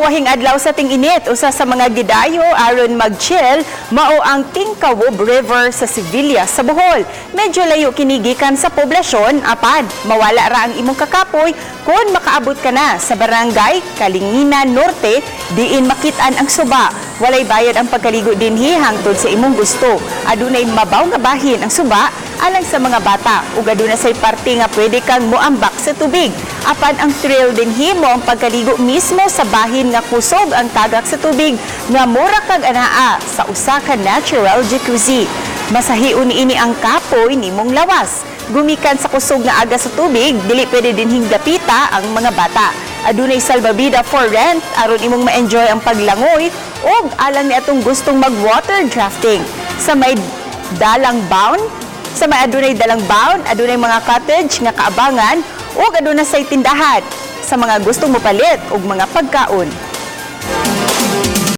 Wahing adlaw sa ting-init, usa sa mga gidayo aron mag-chill mao ang Tingkawob River sa Sevilla sa Bohol. Medyo layo kini gikan sa poblasyon apan mawala ra ang imong kakapoy kung makaabot ka na sa Barangay Kalinginan Norte, diin makit-an ang suba. Walay bayad ang pagkaligo dinhi hangtod sa imong gusto. Adunay mabaw nga bahin ang suba alang sa mga bata ug aduna say parte nga pwede kang moambak sa tubig. Apan ang thrill dinhi mao ang pagkaligo mismo sa bahin nga kusog ang tagak sa tubig nga mura kag anaa sa usa ka natural jacuzzi. Masahion niini ang kapoy nimong lawas. Gumikan sa kusog nga aga sa tubig, dili pwede dinhing dapita ang mga bata. Adunay salbabida for rent aron imong ma-enjoy ang paglangoy ug alang ni atong gustong mag-water drafting. Sa may adunay dalang bawn, adunay mga cottage nga kaabangan ug aduna say tindahan sa mga gustong mopalit og mga pagkaon.